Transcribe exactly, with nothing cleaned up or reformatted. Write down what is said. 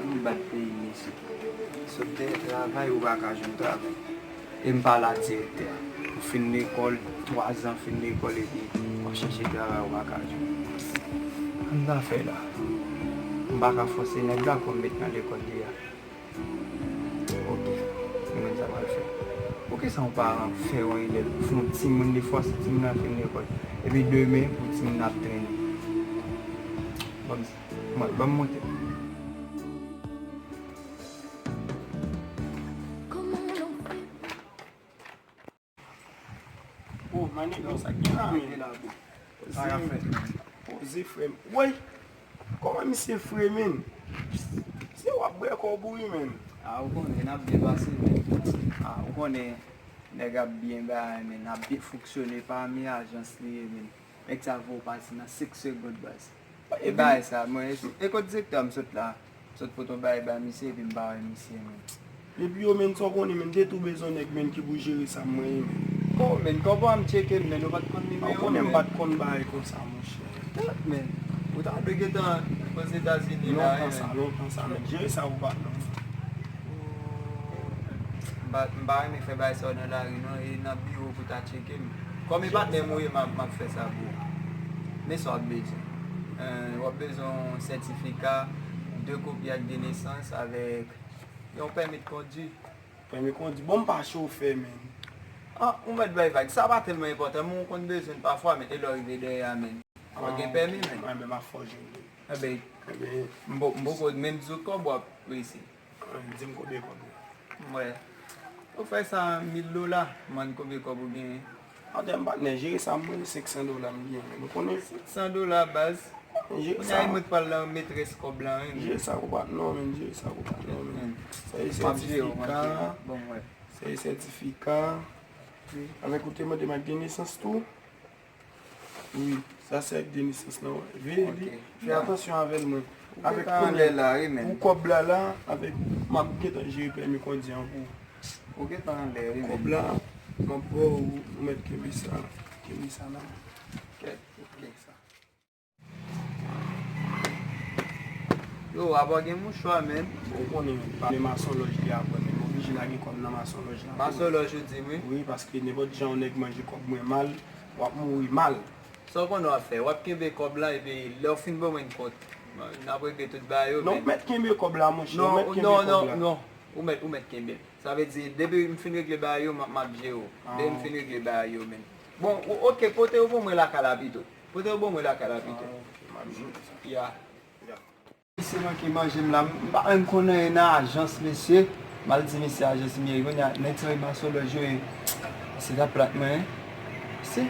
Li bat peyi m isit. Sot dèyè travay, ou pa ka jwenn travay. E m pa la direktè. Ou fin lekòl, twa zan fin lekòl, epi w ap chèche travay, ou pa ka jwenn. Sa m ta fè la? M pa ka fòse nèg la pou m met nan lekòl li a. Ok, nou menm sa pral fè. Poukisa yon paran fè yon elèv, fè yon timoun li fòse timoun nan fin lekòl? Epi demen, pou timoun nan ap trennen. Ban m, ban m monte. Oh, manèg, sa k gen la, men? Poze, poze, frè m. Woy! Kòman misye fre, men? Se w ap bwè kòb ou, wi, men. Ah, ou konnen, n ap byen pase, men. Ah, ou konnen, nèg ap byen bay, men, ap byen fonksyone, pami ajans li ye, men. Nèg sa voye w pase nan senk segonn, baz. E bagay sa, mwen, e kot direktè m sot la? Sot pote yon bagay ba misye, epi m pa wè misye, men. Epi yo, men, sa w konnen, men, m te tou bezwen nèg, men, ki pou jere sa mwen ye, men. Oh, men, kòman m tcheke, men, ou pa t konn nimewo m, men. Ou konnen m pa t konn bagay konsa, monchè. Tèt, men. Ou ta dwe gentan Ozetazini la, wi, men. Lontan sa, lontan sa, men. Jere sa pou patnè w. M pa, m pa renmen fè bagay sa yo nan lari, non, e nan biwo pou ta tcheke m. Kòm e patnè m ou ye, m ap, m ap fè sa pou ou. Men sa w ap bezwen. Eh, w ap bezwen yon sètifika, de kopi ak de nesans avèk yon pèmi de kondwi. Pèmi kondwi. Bon, m pa chofè, men. Ah, ou mèt bay vag. Sa pa tèlman enpòtan, men ou konn bezwen l pafwa, men e lè w rive dèyè a, men. Fò w gen pèmi, men. Mwen menm, m ap fò jwenn li. Enben, m po-, m poko menm di w kòb w ap resi. Di m konbyen kòb li. M wè. Ou fè sa mil dola, man konbyen kòb ou genyen? Atè, m patnè, jere sa mwen, senk san dola m genyen, men. Ou konnen? Senk san dola, baz. Jere sa. Kounye a, mwen pral nan metrès kòb la, wi, men. Jere sa pou patnè w, men. Jere sa pou patnè w, men. Sa e sètifika. Bon, m wè. Sa e sètifika. Avèk ou te mande m ak de nesans tou. Wi, sa se ak de nesans lan, wi. Veye li, fè atansyon avè l, mwen. Avèk kounye a, pou kòb la la, avèk, m ap gentan jere pèmi kondwi an pou ou. Ou gentan anlè, wi, men. Kòb la, m ap ba w, ou mèt kenbe sa, kenbe sa nan men. Kèt, ok. Yo, apa gen mouchwa, men. Ou konnen, men, pa nan masonlòj li a vre, men. M oblije lage kò m nan masonlòj la. Masonlòj, ou di m, wi. Wi, paske nenpòt jan yon nèg manje kòb mwen mal, w ap mouri mal. Sa w konnen w ap fè? W ap kenbe kòb la, epi lè w fin ban mwen kont, n ap regle tout bagay yo, men. Non, ou mèt kenbe kòb la, monchè, ou mèt kenbe kòb la. Non, non, non, ou mèt, ou mèt kenbe l. Sa vle di, depi m fin regle bagay yo, m ap, m ap jere w. Depi m fin regle bagay yo, men. Bon, o-, ok, pote yo ban mwen lakay la pito. Pote yo ban mwen lakay la pito. Ah, ok, m ap jere sa. Ya. Ya. Misye manke manje m la, m pa menm konn anyen nan ajans, mesye. M al di misye ajans m ye, kounye a, nèg sa yo masonlòj yo ye. Se ta plat mwen, se